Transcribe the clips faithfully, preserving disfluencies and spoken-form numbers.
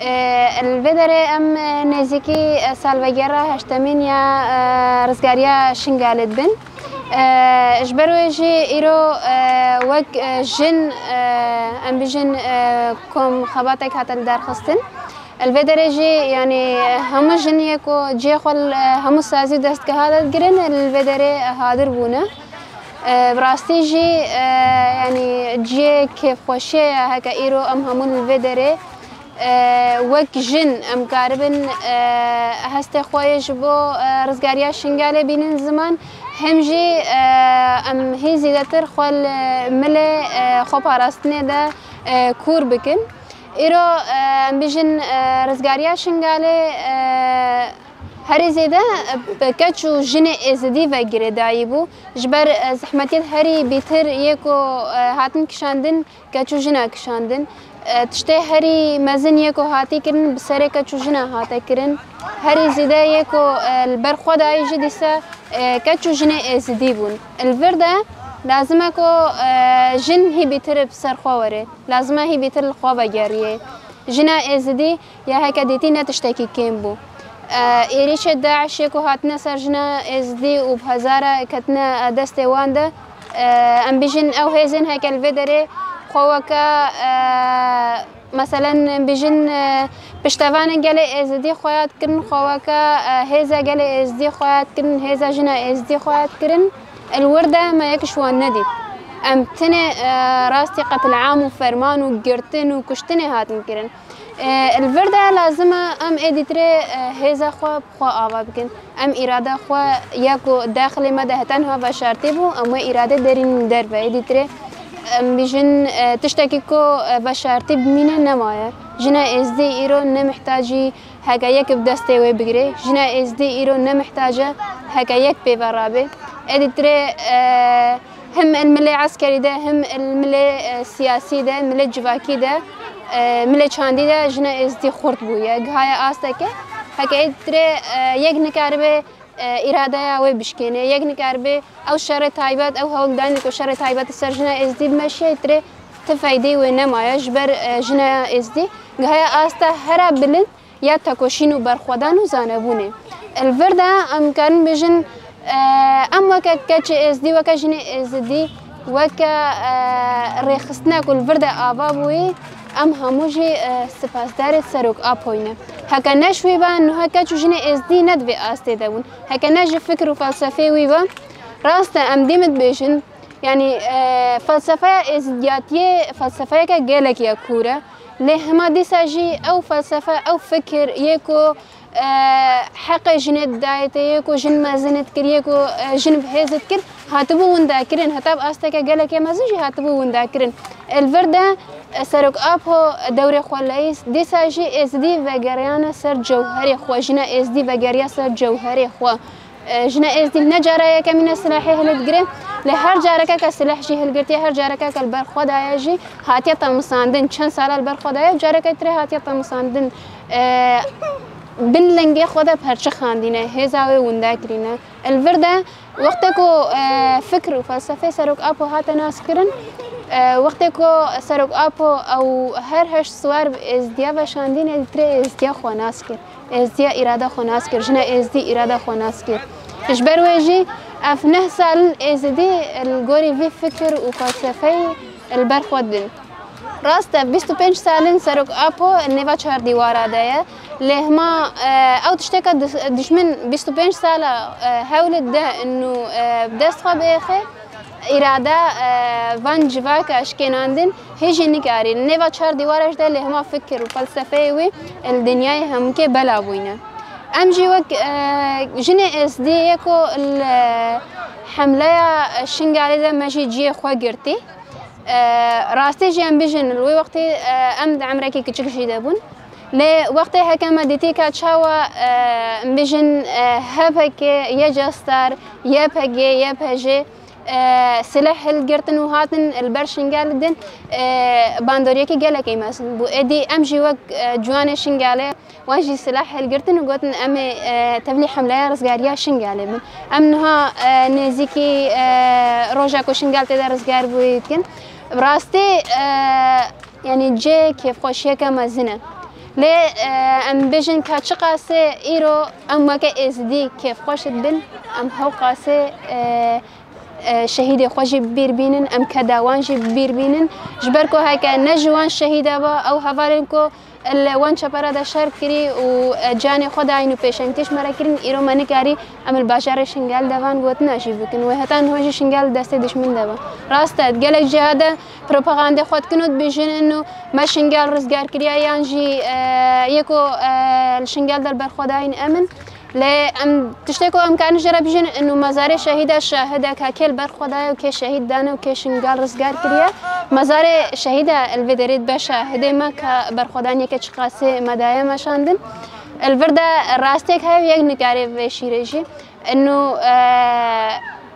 Ee, Li vê derê em, e, nêzîkî, e, salvegera heştemîn ya, e, rizgariya Şingalê dibin. E, Ji ber wê jî îro, e, wek, e, jin, e, em bijin, e, kom xebatek hate lidarxistin. Li vê derê jî, yanî, hemû jin yê ku cihê xwe li hemû sazî û destgeha de digirin, li vê derê hadir bûne. E, bi rastî jî, e, yanî, cihê kêfxweşiyê ye heke îro em hemû li vê derê, e, wek jin em karibin, e, hestê xwe yê ji bo, e, rizgariya Şingalê bînin ziman, hem jî, e, em hî zêdetir xwe li milê, e, xwe parastinê de, e, kûr bikin. Îro, e, em bijin, e, rizgariya Şingalê, e, herî zêde, e, bi keç û jinê êzidî ve girêdayî bû. Ji ber, e, zehmetiyet herî bîtir yê ku, e, hatin kişandin, keç û jina kişandin. E, tiştê herî mezin yê ku hatî kirin, bi serê keç û jina hate kirin. Herî zêde yê ku, e, li ber xwe dayî jî dîsa, e, keç û jinê êzidî bûn. Li vir de lazim e ku, e, jin hî bîtir bi ser xwe were. Lazim e hî bîtir li xwe vegeriyê. Jina êzidî ya heke dîtî ne tiştekî kêm bû. E, êrîşê DAIŞê ku hatine ser jina êzidî û bi hezara ketine destê wan de, e, em bijin ew hêzên heke li vê derê xwe weke, e, meselen bijin, e, piştevanên gelê êzidî xwe yad kirin, xwe weke, e, hêza gelê êzidî xwe yad kirin, hêza jina êzidî xwe yad kirin. Li wir de me yek ji wan nedît. Em tenê, e, rastî qetil'am û ferman û girtin û kuştinê hatin kirin. E, li vir de lazim e em êdîtirê, e, hêza xwe bi xwe ava bikin. Em îrada xwe ya ku daxilê me de heta niha veşartî bû, em wê îradê derînin derve. Êdîtirê em bijin, e, tiştekî ku, e, veşartî bimîne nemaye. Jina êzdî îro ne mihtacî heke yek bi destê wê bigire. Jina êzdî îro ne mihtac e heke yek pê ve rabe. Êdîtirê, e, him el milê eskerî de, him el milê, e, siyasî de, milê civakî de, e, milê çandî de jina êzdî xurt bûye. Gihaye asteke, heke êdîtirê, e, yek nikaribe, e, îradeya wê bişkêne. Yek nikaribe ew şerê taybet, ew hewldanê ku şerê taybet li ser jina êzdî bimeşiye, êdîtirê ti feydeyê wê nemaye ji ber, e, jina êzdî. Gihaye asta hera bilind ya tekoşîn û berxwedan û zanebûnê. Li vir de em karin bijin, e, em weke keçê êzdî, weke jinê êzidî, weke, e, rêxistina ku li vir de ava bûyî, em hemû jî, e, sipasdarê Serok Apoyî ne. Heke ne ji wî ba niha keç û jinê êzdî ne di vê astê de bûn. Heke ne ji fikir û felsefeyê wî ba, rast e em dî min dibêjin, yanî, e, felsefeya êzidiyatiyê felsefeyeke gelek ya kûr e. Lê hema dîsa jî ew felsefe, ew fikir yê ku, e, heqê jinê didayê te, yê ku jin mezin dikir, yê ku, e, jin bi hêz dikir, hatibû winda kirin. Heta bi asteke gelekê mezin jî hatibû winda kirin. Li vir de, e, Serok Apo dewrê xwe leyîst, dîsa jî êzidî vegeriyane ser cewherê xwe, jina êzidî vegeriya ser cewherê xwe. E, jina êzdî ne cara yekemîn e silahê hildigire, lê her careke ke silah jî hilgirtiye, her careke ke li ber xwe daye jî hatiye temisandin. Çend sala li ber xwe daye, careke tirê hatiye temisandin. E, bin lingê xwe de perçe xandîne, hêza wê winda kirîne. Li vir de wextê ku, e, fikr û felsefeyê Serok Apo hate naskirin, e, wextê ku Serok Apo ew her heşt siwar bi êzdiya veşandîne, tirê êzdiya xwe naskir. Êzdiya îrada xwe nas kir, jina êzdî îrada xwe nas kir. Ji ber wê jî ev neh salin êzidî li gorî vî fikir û felsefeyî li ber xwe din. Rast e, bîst û pênc salin Serok Apo li nêva çar dîwara de ye. Lê hema, e, ew tişteke di-, dijmin bîst û pênc sala, e, hewl dide û, e, bi dest xwe bêxe. Îrada, e, van civaka şikênandin hê jî nikarî. Li nêva çar dîwara jî de lê hema fikir û felsefeyê wî li dinyayê hemûkê bela bûyne. Em jî wek, e, jinê êzdî yê ku li hemleya Şingalê de me jî cihê xwe girtî. E, rastî jî em bijin, li wê wextî, e, em di emrekî kiçik jî de bûn. Lê wextê heke me dîtî ka çawa, e, em bijin, e, H P K, Y C Star, Y P G, Y P J, e, silah hilgirtin û hatin li ber Şingalê din, e, bandoriyekî gelekî mezin bû. Êdî em jî wek, e, ciwanê Şingalê wan jî silah hilgirtin û gotin, em ê, e, tevlî hemleya rizgariya Şingalê bin. Em niha, e, nêzîkî, e, roja ku Şingal tê de rizgar bûyî dikin. Bi rastî, e, Yanî cihê kêfxweşiyeke mezin e. Lê e, em bêjin ka çiqasê îro em weke Êzidî kêfxweş dibin, em hewqasê e, e, şehîdê xwe jî bi bîr bînin, em keda wan jî bi bîr bînin. Ji ber ku heke ne ji wan şehîda ba, ew hevalên ku li wan çepera de şer kirî û e, canê xwe dayîn û pêşengtî ji me re kirin, îro me nikarî em li bajarê Şingal de van gotina jî bikin. Wê heta niha jî Şingal li destê dişmin de be. Rast e, gelek ciha de propagandê xwe dikin û dibêjin ino me Şingal rizgar kiriye yan jî e, yê ku e, li Şingal de li ber xwe dayîn em in. Lê em tiştê ku em karin jê re bijîn ino mezarê şehîda şahidek ha kê li ber xwe daye û kê şehîd dane û kê Şingal rizgar kiriye. Mezarê şehîda li vê derê dibe şahidê me ka berxwedaniyeke çiqasê me daye meşandin. Li vir de rastiyek heye û yek nikare vê şîrê jî. Ino e,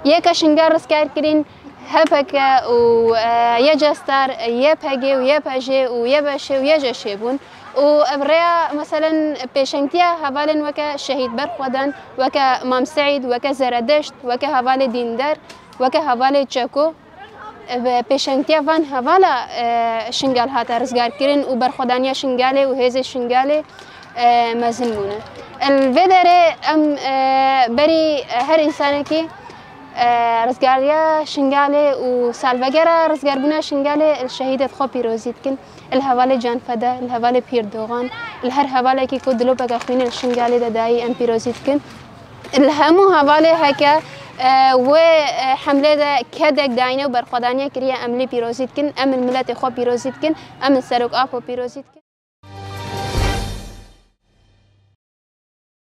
yeka Şingal rizgar kirîn, H P K û e, Y C Star, Y P G û Y P J û Y B Ş û Y C Ş bûn. Û ev rêya, meselen, pêşengtiya hevalên weke Şehîd Berxwedan, weke Mam Seîd, weke Zeredeşt, weke hevalê Dînder, weke hevalê Çeko, bi pêşengtiya van hevala e, Şingal hate rizgarkirin û berxwedaniya Şingalê û hêzê Şingalê e, mezin bûne. Li vê derê em e, berî her însanekî e, rizgariya Şingalê û salvegera rizgarbûna Şingalê li şehîdê xwe pîrozî dikin. Li hevalê Canfeda, li hevalê Pîr Dogan, li her hevalekî ku dilopeke xwînê li Şingalê de dayî em pîrozî dikin. Li hemû hevalê heke e, wê e, hemlê de kedek dayîne û berxwedaniye kiriye, em lê pîrozî dikin, em li miletê xwe pîrozî dikin, em li Serok Apo pîrozî dikin.